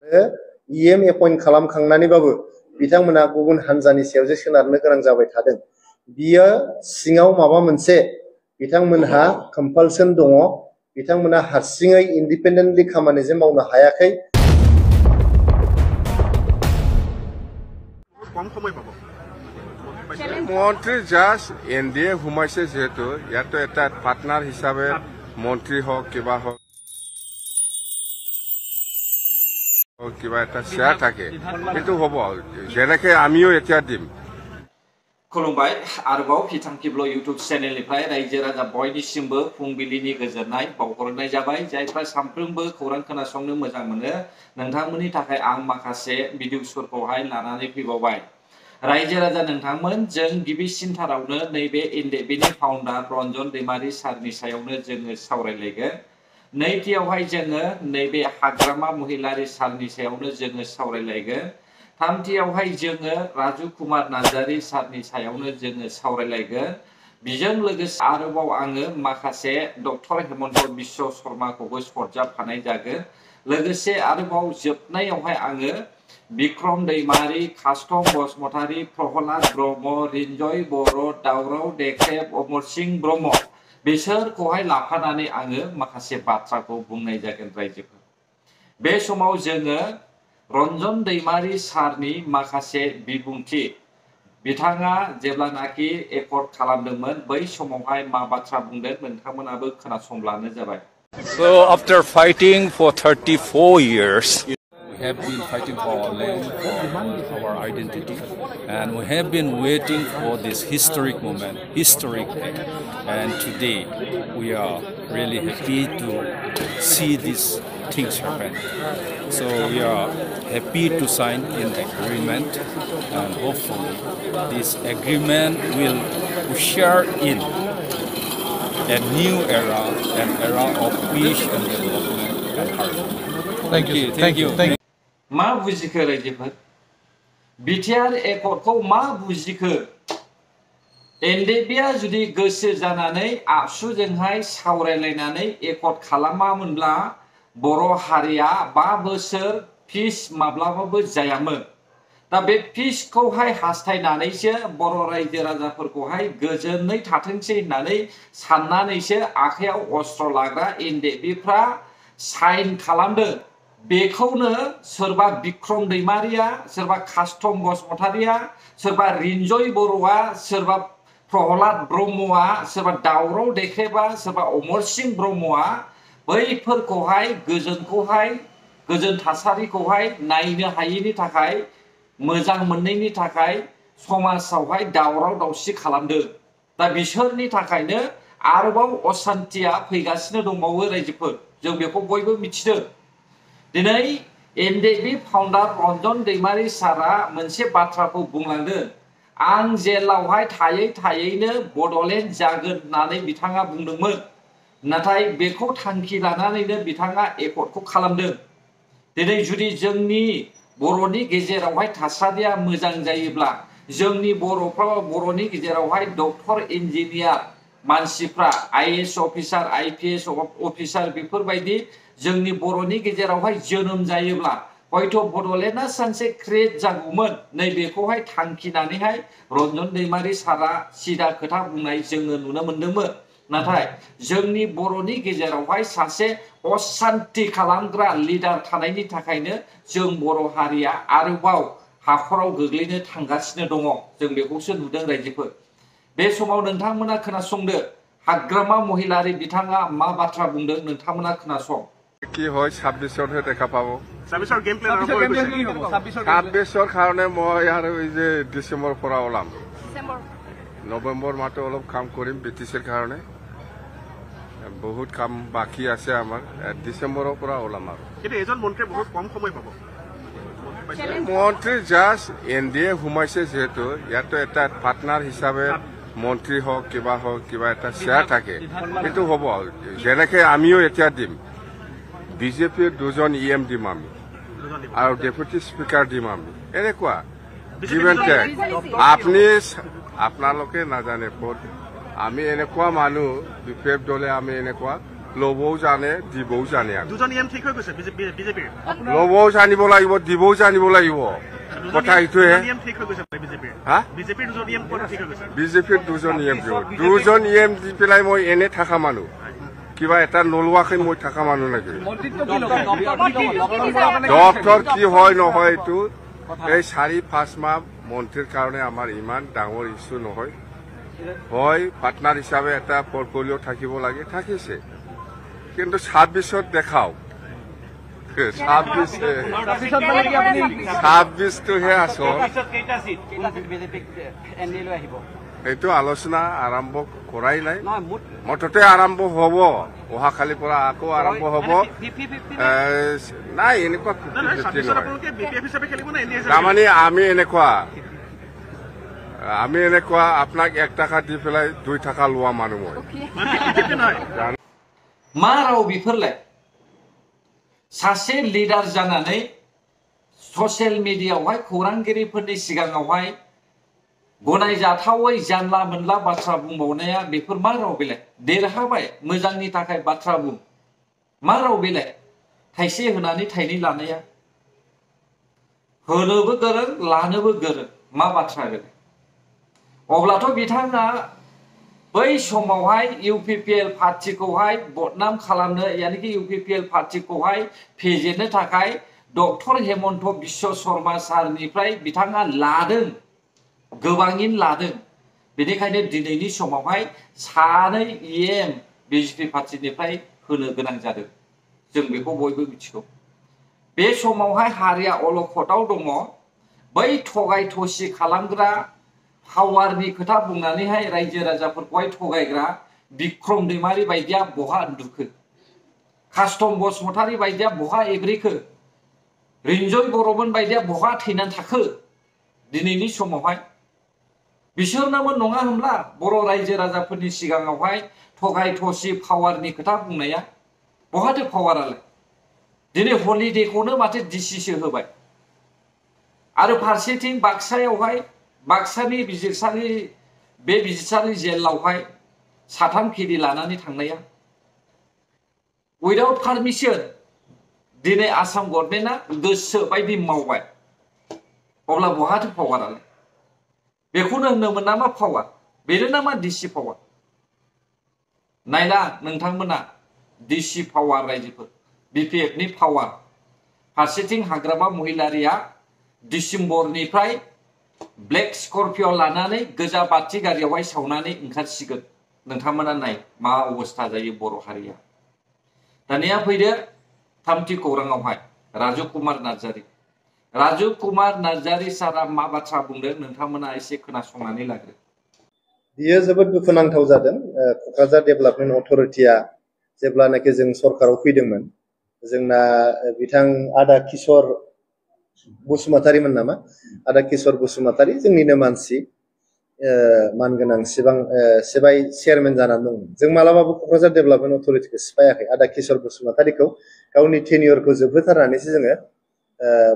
EM appoint खालामखांनानैबाबो बिथांमोना गुबुन हानजानि सायावसो सोनारनो गोनां जाबाय थादों। बियो सिङाव माबा मोनसे बिथांमोनहा कम्पालसन दङ, बिथांमोना हारसिङै इन्डिपेन्डेन्टलि खामानिजों मावनो हायाखै। মন্ত্রী জাস্ট এনডিএ সোমাইছে যেহেতু ইয়াতো এটা পার্টনার হিসাবে মন্ত্রী হোক কিবা হোক কিবা এটা শেয়ার থাকে কিন্তু হব যেনেকে আমিও এটা দিম। खुलुमबाय आरोबाव बिथांखिब्ल इउट्यूब चेनेलनिफ्राय रायजो राजा बयनिसिमबो फुंबिलिनि गोजोननाय बावहरनाय जाबाय। जायफ्रा सानफ्रोमबो खौरां खोनासंनो मोजां मोनो नोंथांमोननि थाखाय आं माखासे भिडिअफोरखौहाय लानानै फैबावबाय। रायजो राजा नोंथांमोन, जों गिबिसिनथारावनो नैबे एनडिएफबिनि फाउन्डार रन्जन दैमारि सारनि सायावनो जोङो सावरायलायगोन। नैथियावहाय जोङो नैबे हाग्रामा महिलारि सारनि सायावनो जोङो सावरायलायगोन। थामथियावहाय जोङो राजु कुमार नार्जारी सारनि सायावनो जोङो सावरायलायगोन। बेजों लोगोसे आरोबाव आङो माखासे डक्टर हेमन्त बिश्व शर्माखौबो सरजाबफानाय जागोन। लोगोसे आरोबाव जोबनायावहाय आङो बिक्रम दैमारी, कास्टम बसुमतारी, प्रहलाद ब्रह्म, रिन्जय बर', दावराव देख्रेब, अमर सिंह ब्रह्म बिसोरखौहाय लाफानानै आङो माखासे बाथ्राखौ बुंनाय जागोन रायजोफोर। बे समाव जोङो रन्जन दैमारि सारनि माखासे बिबुंथि, बिथाङा जेब्लानाखि एकर्ड खालामदोंमोन बै समावहाय मा बाथ्रा बुंदों नोंथांमोनाबो खोनासंब्लानो जाबाय। So after fighting for 34 years, we have been fighting for our land, for our identity, and we have been waiting for this historic moment, historic day. And today we are really happy to see these things happen. So we are happy to sign an agreement, and hopefully this agreement will usher in a new era, an era of peace and development and harmony. Thank you. मा बुजिखो रायजोफोर? BTR एकर्डखौ मा बुजिखो? एनडिएफबिआ जुदि गोसो जानानै आबसुजोंहाय सावरायलायनानै accord खालामामोनब्ला बर' हारिया 5 बोसोर पिस माब्लाबाबो जायामोन। दा बे पिसखौहाय हास्थायनानैसो बर' रायजो राजाफोरखौहाय गोजोनै थाथोंसै होननानै साननानैसो आखायाव अस्त्र लाग्रा एनडिएफबिफ्रा साइन खालामदों। बेखौनो सोरबा बिक्रम दैमारिया, सोरबा कास्टम बसुमतारिया, सोरबा रिन्जय बर'आ, सोरबा प्रहलाद ब्रह्मआ, सोरबा दावराव देख्रेबा, सोरबा अमर सिंह ब्रह्मआ बैफोरखौहाय गोजोन थासारिखौहाय नायनो हायैनि थाखाय, मोजां मोनैनि थाखाय समाजावहाय दावराव दावसि खालामदों। दा बिसोरनि थाखायनो आरोबाव असान्तिया फैगासिनो दंबावो रायजोफोर, जों बेखौ बयबो मिथिदों। दिनै एनडिएफबि फाउन्डार रन्जन दैमारि सारा मोनसे बाथ्राखौ बुंलांदों। आं जेलावहाय थायै थायैनो बड'लेण्ड जागोन होननानै बिथाङा बुंदोंमोन। नाथाय बेखौ थांखि लानानैनो बिथाङा एकर्डखौ खालामदों। दिनै जुदि जोंनि बर'नि गेजेरावहाय थासारिया मोजां जायोब्ला, जोंनि बर'नि गेजेरावहाय डक्टर इन्जिनियार मानसिफ्रा, आइएएस अफिसार, आइपिएस अफिसार बेफोरबायदि जोंनि बर'नि गेजेरावहाय जोनोम जायोब्ला हयथ' बड'लेण्डआ सानसे क्रिएट जागौमोन। नैबेखौहाय थांखिनानैहाय रन्जन दैमारि सारा सिदा खोथा बुंनाय जोङो नुनो मोन्दोंमोन। नाथाय जोंनि बर'नि गेजेरावहाय सासे असान्ति खालामग्रा लिडार थानायनि थाखायनो जों बर' हारिया आरोबाव हाखराव गोग्लैनो थांगासिनो दङ। जों बेखौसो नुदों रायजोफोर। बे समाव नोंथांमोना खोनासंदो, हाग्रामा महिलारि बिथाङा मा बाथ्रा बुंदों नोंथांमोना खोनासं। কি হয় 26 দেখা পাব। 26 গেম প্লেন আৰম্ভ হৈ গৈছে। 26 কাৰণে মই আৰু এই যে ডিসেম্বৰ পৰা ওলাম। নৱেম্বৰ মাহটো অলপ কাম কৰিম বিটিচিৰ কাৰণে। বহুত কাম বাকি আছে আমাৰ। ডিসেম্বৰৰ পৰা ওলাম আৰু। কিন্তু এজন মন্ত্ৰী বহুত কম সময় পাব। মন্ত্ৰী জাস্ট এনডিএ সোমাইছে যেহেতু ইয়াতো এটা পার্টনার হিসাবে মন্ত্রী হোক কিবা এটা শেয়ার থাকে কিন্তু হব যেনেকে আমিও এটা দিম। বিজেপিৰ 2জন ইএম দিম আমি আৰু ডেপুটি স্পিকাৰ দিম আমি। এনেকুৱা আপোনালোকে নাজানে আমি এনেকুৱা মানুহ বিপেপ দলে আমি এনেকুৱা ল'বও জানে দিবও জানে দুজন EM ঠিক হৈ গৈছে বিজেপিৰ ল'বও জানিব লাগিব দিবও জানিব লাগিব কথা এইটোৱে EM ঠিক হৈ গৈছে বিজেপিৰ হা বিজেপিৰ দুজন EM কোন ঠিক হৈ গৈছে বিজেপিৰ দুজন EM দি পেলাই মই এনে থাকা মানুহ কিবা এটা নলোৱাকৈ মই থাকা মানুহ নেকি ডক্টৰ কি হয় নহয় এইটো এই 4-5 মাহ মন্ত্ৰীৰ কাৰণে আমাৰ ইমান ডাঙৰ ইছ্যু নহয় হয় পাৰ্টনাৰ হিচাপে এটা পৰ্টফলিঅ' থাকিব লাগে থাকিছে কিন্তু 26ত দেখাও 26টোহে আচল এইটো আলোচনা আৰম্ভ কৰাই নাই মুঠতে আৰম্ভ হ'ব অহাকালিৰ পৰা আকৌ আৰম্ভ হ'ব নাই এনেকুৱা তাৰমানে আমি এনেকুৱা আপোনাক 1 টাকা দি পেলাই 2 টাকা লোৱা মানুহ মই मा राव बेफोरलाय सासे लिडार जानानै ससियेल मिडियायावहाय खौरांगिरिफोरनि सिगाङावहाय गनायजाथावै जानला मोनला बाथ्रा बुंबावनाया बेफोर मा राव बेलाय देरहाबाय मोजांनि थाखाय बाथ्रा बुं मा राव बेलाय थाइसे होनानै थाइनै लानाया होनोबो गोरों लानोबो गोरों मा बाथ्रा बेलाय अब्लाथ' बिथाङा बै समावहाय UPPL पार्टीखौहाय बदनाम खालामनो यानिकि UPPL पार्टीखौहाय फेजेननो थाखाय डक्टर हेमन्त बिश्व शर्मा सारनिफ्राय बिथाङा लादों गोबाङैनो लादों बेनिखायनो दिनैनि समावहाय 2 EM BJP पार्टीनिफ्राय होनो गोनां जादों जों बेखौ बयबो मिथिगौ बे समावहाय हारिया अलखदाव दङ बै थगाय थसि खालामग्रा पावारनि खोथा बुंनानैहाय रायजो राजाफोरखौहाय थगायग्रा बिक्रम दैमारि बायदिया बहा उन्दुखो कास्टम बसुमतारी बायदिया बहा एब्रेखो रिन्जय बर'मोन बायदिया बहा थैनानै थाखो दिनैनि समावहाय बिसोरनोमोन नङा होमब्ला बर' रायजो राजाफोरनि सिगाङावहाय थगाय थसि पावारनि खोथा बुंनाया बहाथो पावारालाय दिनै हलिडेखौनो माथो डिसिसो होबाय आरो फारसेथिं बाक्सायावहाय बाक्सानि बिजिरसालि जेलावहाय 3 केदि लानानै थांनाया उइदाउट पारमिशन दिनै आसाम गभर्नमेन्टआ गोसो बायदि मावबाय अब्ला बहाथो पावारालाय बेखौनो होनोमोन नामा पावार बेनो नामा डिसि पावार नायना नोंथांमोना डिसि पावार रायजोफोर BPFनि पावार फारसेथिं हाग्रामा महिलारिया डिसेम्बरनिफ्राय ब्लेक स्कर्पिय लानानै गोजा बाथि गारियावहाय सावनानै ओंखारसिगोन नोंथांमोना नाय मा अबस्था जायो बर' हारिया दानिया फैदो थामथि खौराङावहाय राजु कुमार नार्जारी सारा मा बाथ्रा बुंदों नोंथांमोना एसे खोनासंनानै लाग्रो बियो जोबोद दुखुनांथाव जादों क'क्राझार डेभेलपमेन्ट अथ'रिटिया जेब्लानाखि जों सरकाराव फैदोंमोन जोंना बिथां आदा किशोर बसुमतारीमोन नामा आदा किशोर बसुमतारी जोंनिनो मानसि मानगोनां सिबाय चेयारमेन जानानै दंमोन जों मालाबाबो क'क्राझार डेभेलपमेन्ट अथ'रिटिखौ सिफायाखै आदा किशोर बसुमतारीखौ गावनि टेनियरखौ जोबहोथारनानैसो जोङो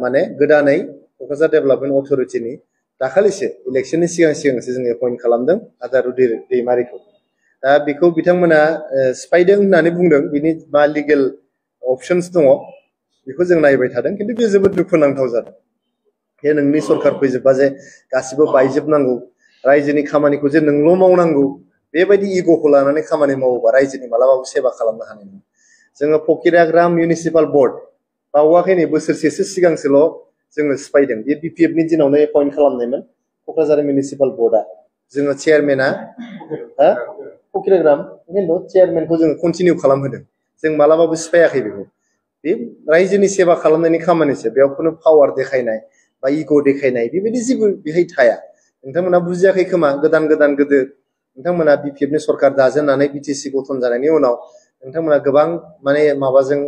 माने गोदानै क'क्राझार डेभेलपमेन्ट अथ'रिटिनि दाखालिसो इलेक्शननि सिगांसो जों एपइन्ट खालामदों आदा रुदि दैमारिखौ दा बेखौ बिथांमोना सिफायदों होननानै बुंदों बिनि मा लिगेल अपशन्स दङ बेखौ जों नायबाय थादों खिन्थु बे जोबोद दुखुनांथाव जादों बे नोंनि सरकार फैजोबबा जे गासिबो बायजोबनांगौ रायजोनि खामानिखौ जे नोंल' मावनांगौ बेबायदि इग'खौ लानानै खामानि मावोबा रायजोनि मालाबाबो सेवा खालामनो हानाय नङा जोङो फकिराग्राम मिउनिसिपाल बर्ड बावाखै नै बोसोरसेसो सिगांसोल' जोङो सिफायदों बे BPFनि दिनावनो एपइन्ट खालामनायमोन क'क्राझार मिउनिसिपाल बर्डआ जोङो चेयारमेना फकिराग्राम खिन्थु चेयारमेनखौ जोङो कन्टिनिउ खालामहोदों जों मालाबाबो सिफायाखै बेखौ बे रायजोनि सेवा खालामनायनि खामानिसो बेयाव खुनु पावार देखायनाय बा इग' देखायनाय बेबायदि जेबो बेहाय थाया नोंथांमोना बुजियाखै खोमा गोदान गोदो नोंथांमोना BPFनि सरकार दाजेननानै BTC गठन जानायनि उनाव नोंथांमोना गोबां माने माबाजों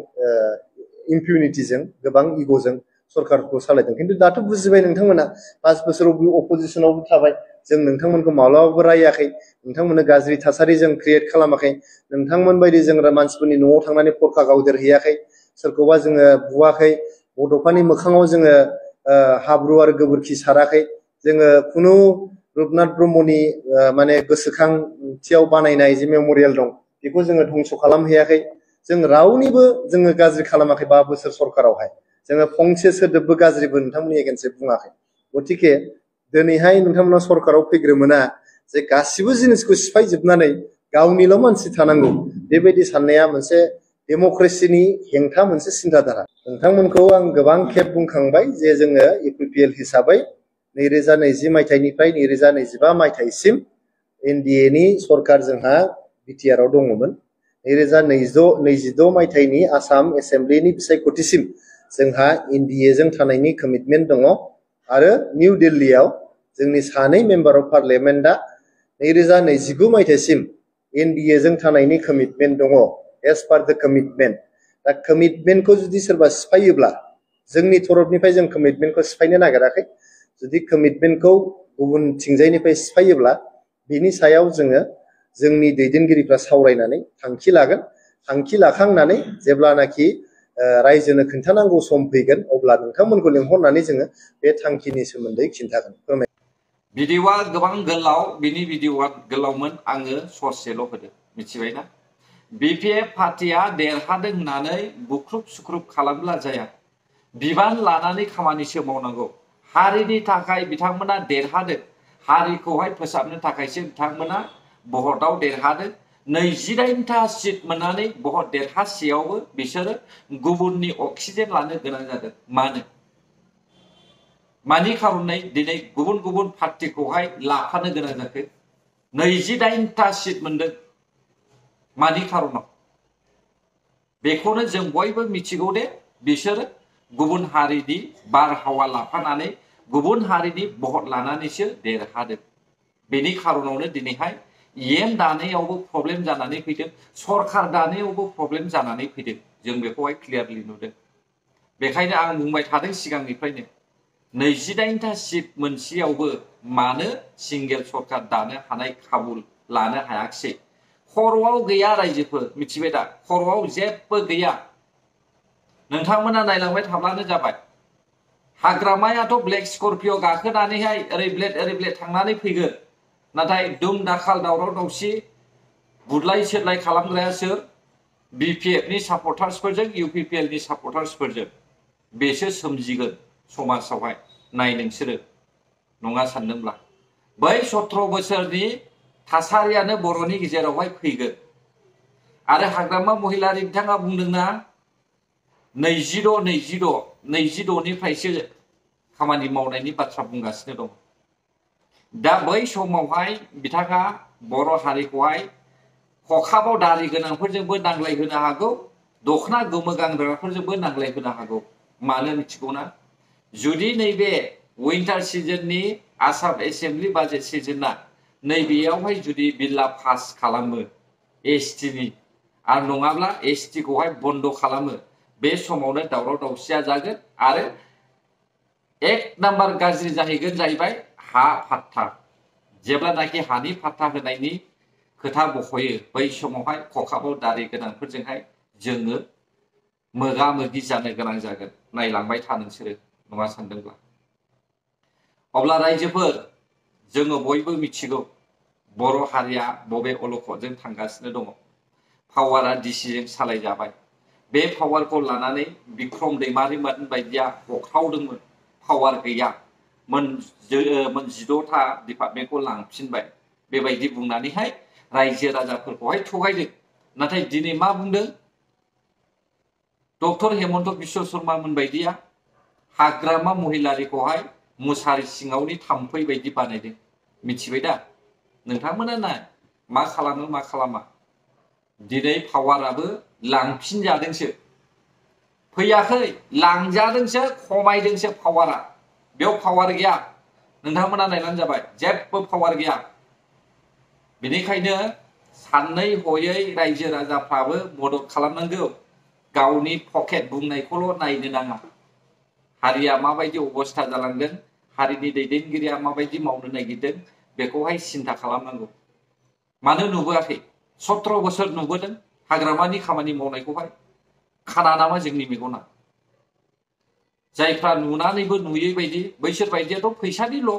इम्पिउनिटिजों गोबां इग'जों सरकारखौ सालायदों खिन्थु दाथ' बुजिबाय नोंथांमोना 5 बोसोराव अपोजिशनावबो थाबाय जों नोंथांमोनखौ माब्लाबाबो रायाखै नोंथांमोननो गाज्रि थासारि जों क्रिएट खालामाखै नोंथांमोन बायदि जों मानसिफोरनि न'आव थांनानै फरखा गावदेरहैयाखै सोरखौबा जोङो बुवाखै बड'फानि मोखाङाव जोङो हाब्रु आरो गोबोरखि साराखै जोङो खुनु रुपनाथ ब्रह्मनि माने गोसोखांथियाव बानायनाय जे मेम'रियेल दं बेखौ जोङो धंस' खालामहैयाखै जों रावनिबो जोङो गाज्रि खालामाखै 5 बोसोर सरकारावहाय जोङो फंसे सोदोबबो गाज्रिबो नोंथांमोननि एगेन्स्टै बुङाखै गतिके दिनैहाय नोंथांमोना सरकाराव फैग्रोमोना जे गासिबो जिनिसखौ सिफायजोबनानै गावनिल' मानसि थानांगौ बेबायदि साननाया मोनसे डेमक्रेसिनि हेंथा मोनसे सिन्ताधारा नोंथांमोनखौ आं गोबां खेब बुंखांबाय जे जोङो इउपिपिएल हिसाबै 2020 मायथाइनिफ्राय 2025 मायथाइसिम एनडिएनि सरकार जोंहा बिटिआरआव दङमोन 2022 मायथाइनि आसाम एसेम्ब्लिनि बिसायख'थिसिम जोंहा एनडिएजों थानायनि कमिटमेन्ट दङ आरो निउ दिल्लीयाव जोंनि सानै मेम्बार अफ पार्लियामेन्टआ 2029 मायथाइसिम एनडिएजों थानायनि कमिटमेन्ट दङ एज पार द कमिटमेन्ट दा कमिटमेन्टखौ जुदि सोरबा सिफायोब्ला जोंनि तरफनिफ्राय जों कमिटमेन्टखौ सिफायनो नागिराखै जुदि कमिटमेन्टखौ गुबुन थिंजायनिफ्राय सिफायोब्ला बिनि सायाव जोङो जोंनि दैदेनगिरिफ्रा सावरायनानै थांखि लागोन थांखि लाखांनानै जेब्लानाखि रायजोनो खोन्थानांगौ सम फैगोन अब्ला नोंथांमोनखौ लिंहरनानै जोङो बे थांखिनि सोमोन्दै खिन्थागोन फोरमाय भिडिअआ गोबां गोलाव बिनि भिडिअआ गोलावमोन आङो ससेल' होदो मिथिबायना बिपिएफ पार्टिया देरहादों होननानै बुख्रुब सुख्रुब खालामब्ला जाया बिबान लानानै खामानिसो मावनांगौ हारिनि थाखाय बिथांमोना देरहादों हारिखौहाय फोसाबनो थाखायसो बिथांमोना भटआव देरहादों 28टा सिट मोननानै भट देरहासेयावबो बिसोरो गुबुननि अक्सिजेन लानो गोनां जादों मानि खारनै दिनै गुबुन गुबुन पार्टिखौहाय लाफानो गोनां जाखो 28टा सिट मोनदों मानि खारनाव बेखौनो जों बयबो मिथिगौ दे बिसोरो गुबुन हारिनि बारहावा लाफानानै गुबुन हारिनि भट लानानैसो देरहादों बेनि खारनावनो दिनैहाय एम दानायावबो प्रब्लेम जानानै फैदों सरकार दानायावबो प्रब्लेम जानानै फैदों जों बेखौहाय क्लियारलि नुदों बेखायनो आं बुंबाय थादों सिगांनिफ्रायनो 28टा सिट मोनसेयावबो मानो सिंगेल सरकार दानो हानाय खाबु लानो हायाखिसै खर'आव गैया रायजोफोर मिथिबाय दा खर'आव जेबो गैया नोंथांमोना नायलांबाय थाब्लानो जाबाय हाग्रामायाथ' ब्लेक स्कर्पिय' गाखोनानैहाय ओरै ब्लेड थांनानै फैगोन नाथाय दुम दाखाल दावराव दावसि बुदलाय सोरलाय खालामग्राया सोर बिपिएफनि सापर्टार्सफोरजों इउपिपिएलनि सापर्टार्सफोरजों बेसो सोमजिगोन समाजावहाय नाय नोंसोरो नङा सानदोंब्ला बै 17 बोसोरनि थासारियानो बर'नि गेजेरावहाय फैगोन आरो हाग्रामा महिलारि बिथाङा बुंदोंना 26निफ्रायसो खामानि मावनायनि बाथ्रा बुंगासिनो दं दा बै समावहाय बिथाङा बर' हारिखौहाय खखाबाव दारि गोनांफोरजोंबो नांलायहोनो हागौ दखना गोमो गानग्राफोरजोंबो नांलायहोनो हागौ मानो मिथिगौना जुदि नैबे विंटार सिजननि आसाम एसेम्बलि बाजेट सिजनआ नैबेयावहाय जुदि बिलआ पास खालामो एसटिनि आरो नङाब्ला एसटिखौहाय बन्द खालामो बे समावनो दावराव दावसिया जागोन आरो एक नाम्बार गाज्रि जाहैगोन जाहैबाय हा फाट्टा जेब्लानाखि हानि फाट्टा होनायनि खोथा बखयो बै समावहाय खखाबाव दारि गोनांफोरजोंहाय जोङो मोगा मोगि जानो गोनां जागोन नायलांबाय था नोंसोरो नङा सानदोंब्ला अब्ला रायजोफोर जोङो बयबो मिथिगौ बर' हारिया बबे अलखदजों थांगासिनो दङ पावारा डिसिजों सालायजाबाय बे पावारखौ लानानै बिक्रम दैमारि बायदिया हख्रावदोंमोन पावार गैया मोन 18टा डिपार्टमेन्टखौ लांफिनबाय बेबायदि बुंनानैहाय रायजो राजाफोरखौहाय थगायदों नाथाय दिनै मा बुंदों डक्टर हेमन्त बिश्व शर्मा मोन बायदिया हाग्रामा महिलारिखौहाय मुसारि सिङावनि थाम्फै बायदि बानायदों मिथिबाय दा नोंथांमोना नाय मा खालामो मा खालामा दिनै पावाराबो लांफिनजादोंसो फैयाखै लांजादोंसो खमायदोंसो पावारा बेयाव पावार गैया नोंथांमोना नायनानै जाबाय जेबो पावार गैया बेनिखायनो साननै हयै रायजो राजाफ्राबो मदद खालामनांगौ गावनि पकेट बुंनायखौल' नायनो नाङा हारिया माबायदि अबस्था जालांदों हारिनि दैदेनगिरिया माबायदि मावनो नागिरदों बेखौहाय सिन्था खालामनांगौ मानो नुबोआखै 17 बोसोर नुबोदों हाग्रामानि खामानि मावनायखौहाय खाना नामा जोंनि मेगना जायफ्रा नुनानैबो नुयै बायदि बैसोर बायदियाथ' फैसानिल'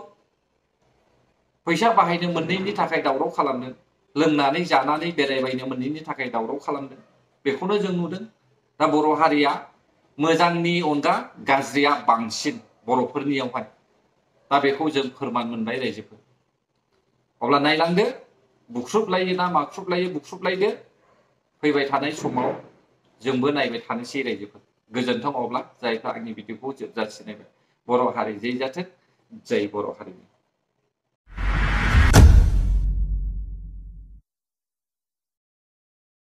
फैसा बाहायनो मोनैनि थाखाय दावराव खालामदों लोंनानै जानानै बेरायबायनो मोनैनि थाखाय दावराव खालामदों बेखौनो जों नुदों दा बर' हारिया मोजांनि अनगा गाज्रिया बांसिन बर'फोरनियावहाय दा बेखौ जों फोरमान मोनबाय रायजोफोर अब्ला नायलांदो बुख्रुबलायो ना माख्रुबलायो बुख्रुबलायदो फैबाय थानाय समाव जोंबो नायबाय थानोसै रायजोफोर गोजोन्थों अब्ला जायफ्रा आंनि भिडिअखौ जोबजासिम नायबाय बर' हारि जै जाथों जै बर' हारिनि